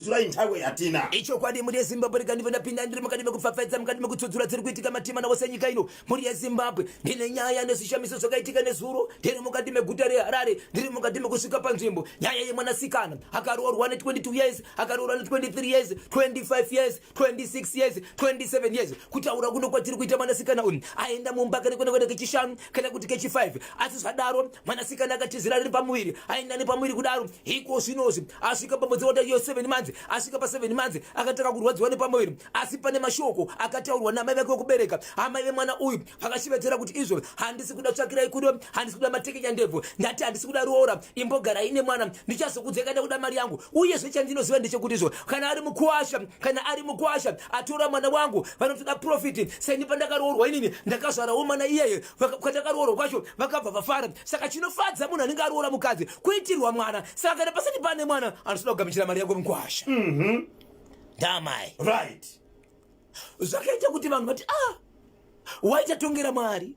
Zurai nthawe yatina. Ichokwadi mhuri yeZimbabwe rega ndibve ndapinda ndiri mukati mekupfapfaidza mukati mekutsudzura dziri kuitika matima nawose nyika ino mhuri yeZimbabwe ndine nyaya nezvishamiso zvakaitika nezuro ndiri mukati meguta reHarare ndiri mukati mekusvika panzvimbo nyaya yemwanasikana akaroorwa ne22 years akaroorwa ne23 years 25 years 26 years 27 years kutaura kuno kwatiri kuita mwanasikana uyu aenda mumba kana kuenda kuenda kechishanu kana kuti kechi5 asi zvadaro mwanasikana akatizira riri pamuviri aenda nepamuviri kudaro iko zvinozvi asvika pamwedzi wataiyo 7 months asvika pa7 months akatanga kurwadziwa nepamuviri asi pane mashoko akataurwa namai vake wekubereka amai vemwana uyu vakashevedzera kuti izvo handisi kuda tsvakirai kudo handisi kuda matekenya ndebvu ndati handisi kuda roora imbogarai nemwana ndichazokudzeka ndakuda mari yangu uyezve chandinoziva ndechekuti izvo kana ari mukuwasha kana ari mukuwasha atora mwana wangu vanotoda profiti seni pandakaroorwa inini ndakazvarawo mwana iyeye kwatakaroorwa kwacho vakabva vafara saka chinofadza munhu anenge aroora mukadzi kuitirwa mwana saka kana pasati pane mwana anotoda kugamuchira mari yako mukwasha ndamai Right. Zvakaita kuti vanhu vati ah waitatongera Mwari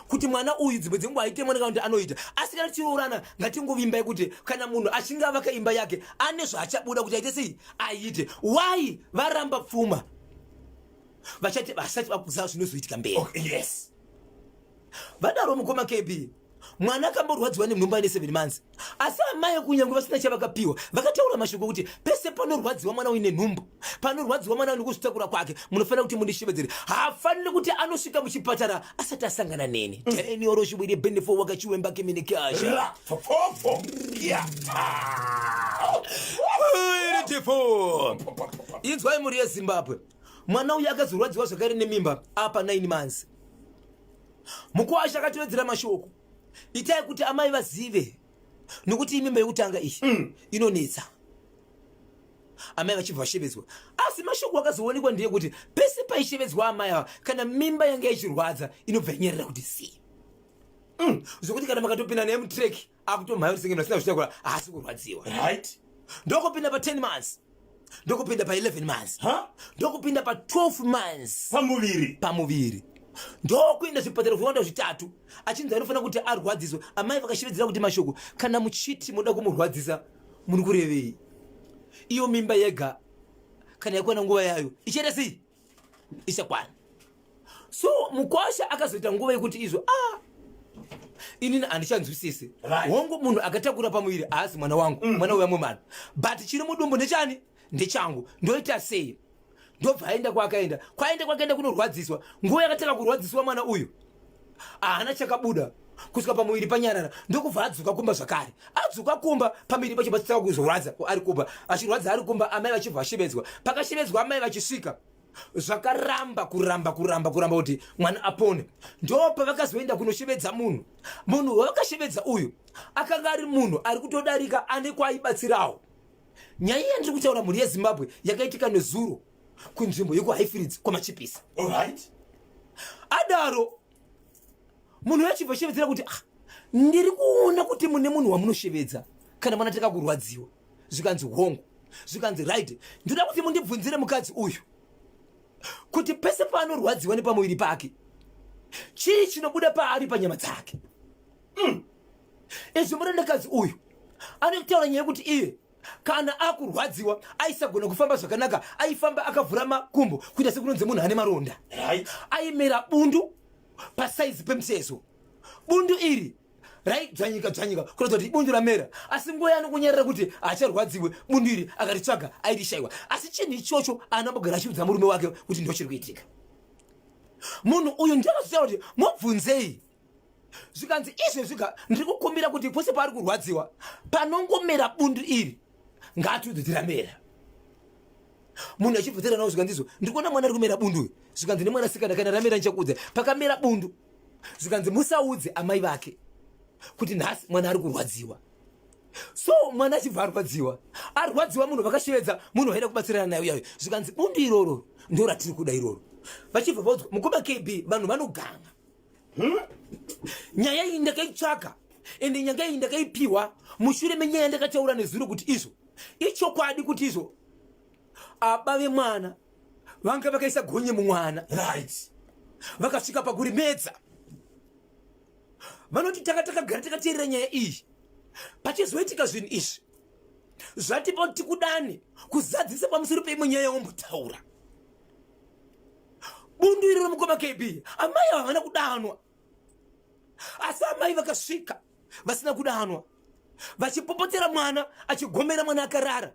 kuti mwana uyu dzimwe dzenguva aite mwana kana kuti anoita asi kana tichiroorana ngatingovimbai kuti kana munhu achinge avaka imba yake ane zvaachabuda kuti aite sei aite why varamba pfuma vachati vasati vakuziva zvinozoitika mberi. Okay, yes. Vadaro mukoma KB mwana akamborwadziwa nemhumba ine 7 months asi amai kunyange vasina chavakapiwa vakataura mashoko okuti pese panorwadziwa mwana uine nhumbu panorwadziwa mwana nekuzvitakura kwake munofanira kuti mundishevedzere haafaniri kuti anosvika muchipatara asati asangana neni. Daniel Shibwiri Benefo wakachiwemba keminikasha inzwai mhuri yeZimbabwe mwana uyu akazorwadziwa zvakare nemimba apa 9 months Mukwasha akatevedzera mashoko, itai kuti amai vazive nokuti imimba yekutanga iyi inonetsa. Amai vachibva vashevedzwa, asi mashoko akazoonekwa ndeyekuti pese paishevedzwa amai ava, kana mimba yanga ichirwadza inobva yanyerera kuti zii. Zvokuti kana makatopinda naye mutrek akutomhanya kuti senge asina kuzvitakura haasi kurwadziwa. Right. Ndokupinda pa 10 months, ndokupinda pa 11 months, Huh? ndokupinda pa 12 months. Pamuviri. Pamuviri. Ndokuenda zvipatara zvakawanda zvitatu achinzi anofanira kuti arwadziswe. Amai vakashevedzera kuti mashoko, kana muchiti munoda kumurwadzisa muri kurevei? Iyo mimba yega kana yakwana nguva yayo ichaita sei? Ichakwana. So mukwasha akazoita nguva yekuti izvo ah inini handichanzwisisi. Right. Hongu munhu akatakura pamuviri haasi mwana wangu, mwana wevamwe vanhu, but chiri mudumbu ndechani? Ndechangu. Ndoita sei? Ndobva aenda kwaakaenda, kwaenda kwakaenda kunorwadziswa. Nguva yakatanga kurwadziswa mwana uyu haana chakabuda kusvika pamuviri panyarara, ndokubva adzoka kumba zvakare. Adzoka kumba pamuviri pacho pachitanga kuzorwadza ari kumba, achirwadza ari kumba, amai vachibva vashevedzwa. Pakashevedzwa amai vachisvika zvakaramba kuramba kuramba kuramba kuti mwana apone. Ndo pavakazoenda kunoshevedza munhu. Munhu wavakashevedza uyu akanga ari munhu ari kutodarika ane kwaaibatsirawo. Nyaya yandiri kutaura mhuri yeZimbabwe yakaitika nezuro kunzvimbo yekuHighfields kwaMachipisa. Alright. Adaro munhu achibva shevedzera kuti ah, ndiri kuona kuti mune munhu wamunoshevedza kana mwana takakurwadziwa. Zvikanzi hongu. Zvikanzi right, ndinoda kuti mundibvunzire mukadzi uyu kuti pese paanorwadziwa nepamuviri pake chii chinobuda paari panyama dzake. Izvi murandakadzi uyu anotaura nyaya yekuti iye kana akurwadziwa aisagona kufamba zvakanaka, aifamba akavhura makumbo kuita sekunonzi munhu ane maronda. Right. Aimera bundu pasaizi pemutezo. Bundu iri raidzvanyika dzvanyika kuratidza kuti bundu ramera, asi nguva yaanokunyarira kuti haacharwadziwe bundu iri akaritsvaga airishaiwa. Asi chinhu ichocho anambogara achiudza murume wake kuti ndochiri kuitika. Munhu uyu ndiye akazotaura kuti mubvunzei. Zvikanzi izvezvi ka ndiri kukumbira kuti pose paari kurwadziwa panongomera bundu iri ngaatiudze kuti ramera. Munhu achibvunzira nawo zvikanzi izvo ndiri kuona mwana ari kumera bundu uyu. Zvikanzi nemwanasikana kana ramera ndichakuudza. Pakamera bundu zvikanzi musaudze amai vake kuti nhasi mwana ari kurwadziwa. So mwana achibva arwadziwa, arwadziwa munhu vakashevedza munhu vaida kubatsirana naye uyayo. Zvikanzi bundu iroro ndo ratiri kuda iroro. Vachibva vaudzwa mukoma KB vanhu vanoganga. Nyaya iyi ndakaitsvaka ende nyanga iyi ndakaipiwa mushure menyaya ndakataura nezuro kuti izvo ichokwadi kuti izvo aba vemwana vanga vakaisa gonye mumwana. Right. Vakasvika pakurimedza. Vanoti tanga takagara takateerera nyaya iyi pachizoitika zvinhu izvi. Zvatipa kuti tikudane kuzadzisa pamusoro peimwe nyaya yawambotaura. Bundu iri romukoma KB, amai ava havana kudanwa, asi amai vakasvika vasina kudanwa vachipopotera mwana, achigomera mwana akarara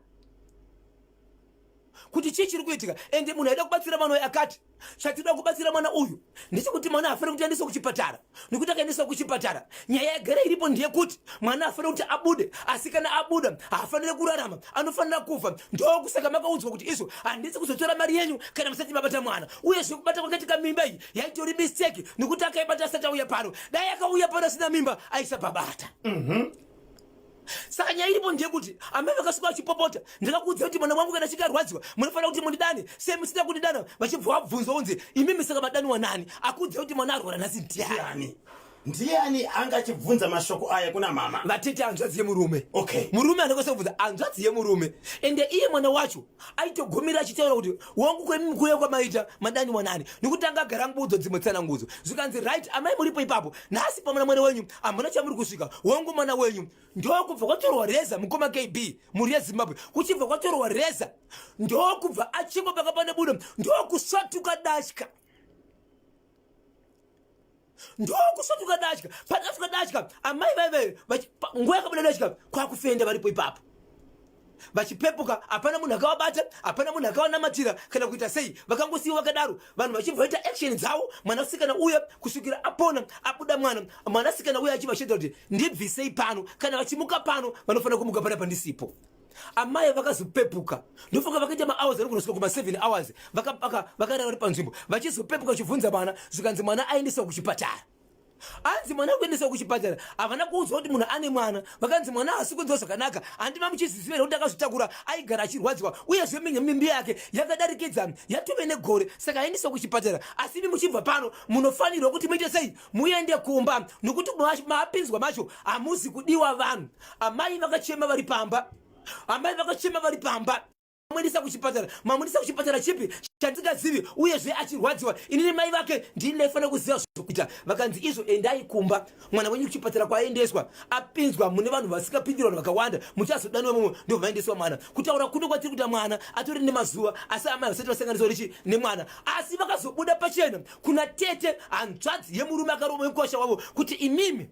kuti chii chiri kuitika. Ende munhu aida kubatsira mwana uyu akati chatinoda kubatsira mwana uyu ndechekuti mwana haafaniri kuti aendeswe kuchipatara, nekuti akaendeswa kuchipatara nyaya yagara iripo ndeyekuti mwana haafaniri kuti abude, asi kana abuda haafaniri kurarama, anofanira kufa. Ndokusaka makaudzwa kuti izvo handisi kuzotora mari yenyu kana musati mabata mwana. Uyezve kubata kwakaitika mimba iyi yaitori mistake, nekuti akaibata asati auya pano. Dai akauya pano asina mimba aisapabata. Saka nyaya iripo ndeyekuti amai vakasvika vachipopota, ndakakuudza kuti mwana wangu kana achinge arwadziwa munofanira kuti mundidane, sei musina kundidana? Vachibva vabvunzwa kunzi imimi saka madaniwa nani? Akuudza kuti mwana arwara nhasi ndiani? Ndiani anga achibvunza mashoko aya kuna mama? Vatete, hanzvadzi yemurume. Okay. Murume anokwanisa kubvunza hanzvadzi yemurume. Ende iye mwana wacho aitogomera achitaura kuti wangu kwemimi kuuya kwamaita madaniwa nani, nekuti anga agara anguudzwa dzimwe tsanangudzo. Zvikanzi right, amai muripo ipapo nhasi pamwana mwana wenyu hamuna chamuri kusvika, wangu mwana wenyu. Ndokubva kwatorwa reza, mukoma KB, mhuri yeZimbabwe, kuchibva kwatorwa reza, ndokubva achekwa paka pane budo, ndokusvatuka datya, ndokusvatuka datya. Pakasvika datya, amai vaive nguva yakabuda datya kwakufenda varipo ipapo vachipepuka. Hapana munhu akavabata, hapana munhu akavanamatira kana kuita sei, vakangosiyiwa vakadaro, vanhu vachibva vaita action dzavo. Mwanasikana uya kusvikira apona, abuda mwana, mwanasikana uya achibva achiita kuti ndibvisei pano, kana vachimuka pano vanofanira kumuka pana pandisipo. Amai vakazopepuka, ndofunga vakaita mahours anogona kusvika kuma 7 hours vakarara vari panzvimbo. Vachizopepuka vachibvunza mwana, zvikanzi mwana aendeswa kuchipatara. Anzi mwana kuendeswa kuchipatara, havana kuudzwa kuti munhu ane mwana. Vakanzi mwana haasi kunzwa zvakanaka. Handima muchiziziva here kuti akazvitakura aigara achirwadziwa, uyezve mimbi yake yakadarikidza yatove negore, saka aendeswa kuchipatara. Asi imi muchibva pano munofanirwa kuti muite sei? Muende kumba, nokuti maapinzwa macho hamuzi kudiwa vanhu. Amai vakachema vari pamba, amai vakachema vari pamba. Mamuendesa kuchipatara, mamuendesa kuchipatara chipi chandingazivi, uyezve achirwadziwa? Inini mai vake ndini ndaifanira kuziva zvokuita. Vakanzi izvo endai kumba, mwana wenyu kuchipatara kwaendeswa apinzwa mune vanhu vasingapindirwa, vanhu vakawanda, muchazodaniwa mumwe. Ndobva vaendeswa mwana. Kutaura kuno kwatiri kuita, mwana atori nemazuva, asi amai vasati vasanganiswa richi nemwana. Asi vakazobuda pachena kuna tete hanzvadzi yemurume akaroma mukwasha wavo kuti imimi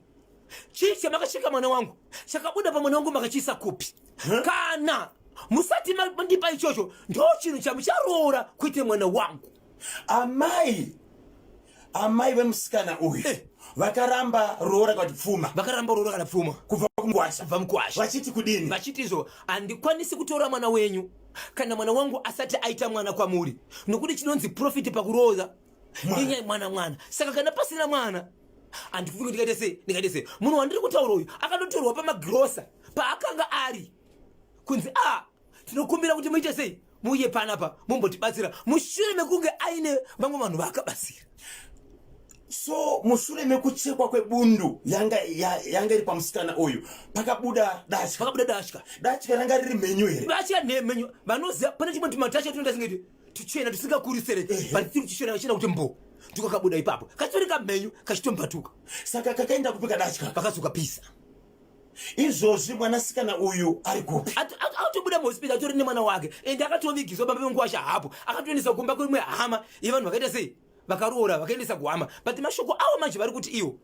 chii chamakasvika mwana wangu, chakabuda pamwana wangu makachiisa kupi? Kana musati mandipa ichocho, ndo chinhu chamucharoora kuite mwana wangu. Amai vemusikana uyu vakaramba roora kana kuti pfuma? Vakaramba roora kana pfuma. Kubva kumukwasha? Kubva mukwasha. Vachiti kudini? Vachiti izvo handikwanisi kutora mwana wenyu kana mwana wangu asati aita mwana kwamuri, nokuti chinonzi profit pakuroora inyaya mwana. Saka kana pasina mwana handifungi ndikaite sei, ndikaite sei. Munhu wandiri kutaura uyu akatotorwa pamagirosa paakanga ari kunzi a tinokumbira kuti muite sei, muuye panapa mumbotibatsira, mushure mekunge aine vamwe vanhu vaakabatsira. So mushure mekuchekwa kwebundu yanga yanga iri pamusikana uyu, pakabuda datya? Pakabuda datya. Datya ranga riri mhenyu here? Datya nemhenyu. Vanoziva pane chimwe tumatasha tunoita singeti tuchena tusingakurisere, but tiri tuchena chena kuti mbo, ndiko kabuda ipapo, kachitori kamhenyu kachitombatuka. Saka kakaenda kupi kadatya? Vakazoka pisa. Izvozvi mwanasikana uyu ari kupi? Atobuda muhospital, atori nemwana wake, ende akatovigiswa baba venguwasha hapo. Akatoendeswa kumba kwemwe hama yevanhu vakaita sei, vakaroora, vakaendesa kuhama. But mashoko avo manje vari kuti iwo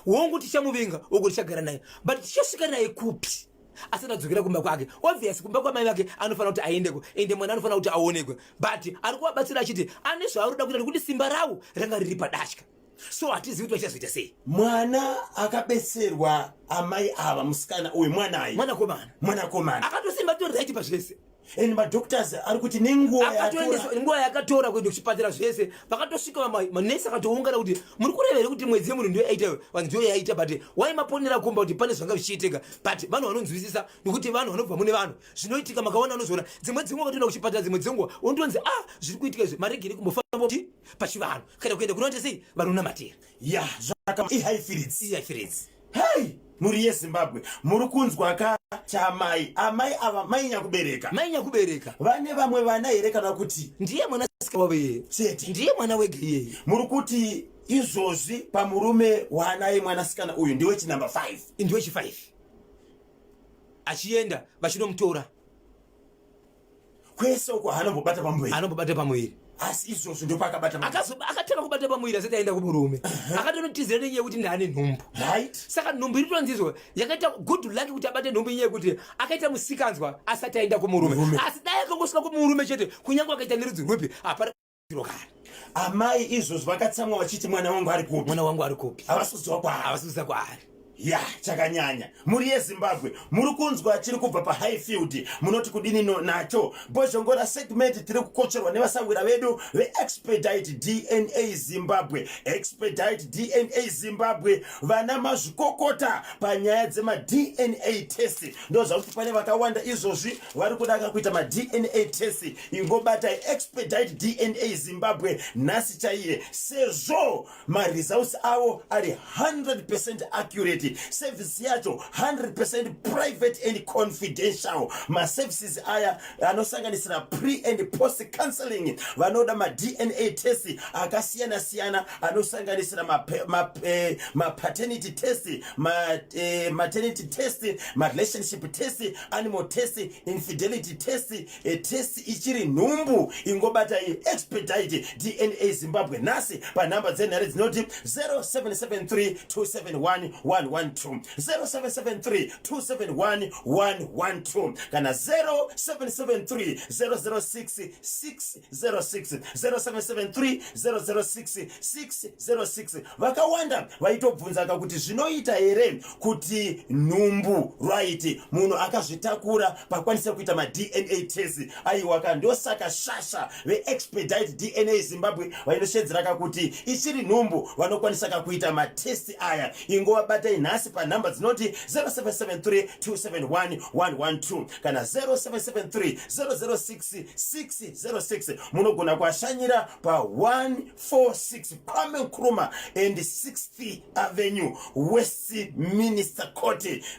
wongu tichamuvinga uko tichagara naye, but tichasvika naye kupi asati adzokera kumba kwake? Obvious kumba kwamai vake anofanira kuti aendeko, ende mwana anofanira kuti aonekwe. But ari kuvabatsira achiti ane zvaari kuda kuita, nekuti simba ravo ranga riri padatya. So hatizivi kuti vachazoita sei. Mwana akabetserwa amai ava, musikana uyu, mwanai? Mwanakomana. Mwanakomana. Akatosimba, tori right pazvese. And madoctors ari kuti nenguva akatoendeswa, nguva yakatora kuenda kuchipatara zvese, vakatosvika manesi akatoungana kuti muri kureva here kuti mwedzi yemunhu ndiyo yaita? Vanhu ndiyo yaita, but wai maponera kumba kuti pane zvanga zvichiitika. But vanhu vanonzwisisa, nekuti vanhu vanobva mune vanhu zvinoitika. Makaona anozoona dzimwe dzenguva katoenda kuchipatara, dzimwe dzenguva unotonzi a zviri kuitika izvi, maregere kumbofamba kuti pachivanhu kana kuenda kunoita sei, vanonamatira. Ya, zvaka iHighfields. IHighfields. Hei, mhuri yeZimbabwe, muri kunzwa ka chamai amai ava, mai nyakubereka? Mai nyakubereka. Vane vamwe vana here kana kuti Ndiye mwanasikana wavo iyeye. Chete? Ndiye mwana wega iyeye. Muri kuti izvozvi pamurume waanaye mwanasikana uyu ndiwe chinumber 5? Ndiwe chi5. Achienda, vachinomutora. Kwese uko haanombobata pamuviri. Anombobata pamuviri. Asi izvozvo ndopakabata pamuviri. Akatanga kubata pamuviri asati aenda kumurume. Akatonotizira nenyaya yekuti ndaane nhumbu. Saka nhumbu iri tonzizwa yakaita good luck kuti abate nhumbu, inyaya yekuti akaita musikanzwa asati aenda kumurume. Murume. Asi dai akangosvika kumurume chete, kunyange akaita nerudzi rwupi, hapana kare. Amai izvozvo vakatsamwa vachiti, "Mwana wangu ari kupi?" "Mwana wangu ari kupi?" Havasi kuziva kwaari. Havasi kuziva kwaari. Ya, chakanyanya. Muri yeZimbabwe, muri kunzwa chiri kubva paHighfield, munoti kudini nacho? Bhozhongora segment tiri kukotsverwa nevasawira vedu veExpedite DNA Zimbabwe. Expedite DNA Zimbabwe, vana mazvikokota panyaya dzemaDNA test. Ndo zvakuti pane vakawanda izvozvi vari kudaka kuita maDNA test. Ingobatai Expedite DNA Zimbabwe nhasi chaiye, sezvo maresults avo ari 100% accurate, service yacho 100% private and confidential. Maservices aya anosanganisira pre and post counseling, vanoda maDNA test akasiyana-siyana anosanganisira mapaternity test, maternity test, marelationship test, animal test, infidelity test, test ichiri nhumbu. Ingobatai Expedite DNA Zimbabwe nhasi panhamba dzenhare dzinoti 0773 271 112, 0773 271 112 kana 0773 006 606, 0773 006 606. Vakawanda vaitobvunzaka kuti zvinoita here kuti nhumbu, right, munhu akazvitakura pakwanisa kuita maDNA test? Aiwaka, ndosaka shasha veExpedite DNA Zimbabwe vainoshedzeraka kuti ichiri nhumbu vanokwanisaka kuita matest aya. Ingovabatai nhasi panhamba dzinoti 0773 271 112 kana 0773 006 606. Munogona kuashanyira pa146 Kwame Nkrumah and 6th Avenue, Westminster Court.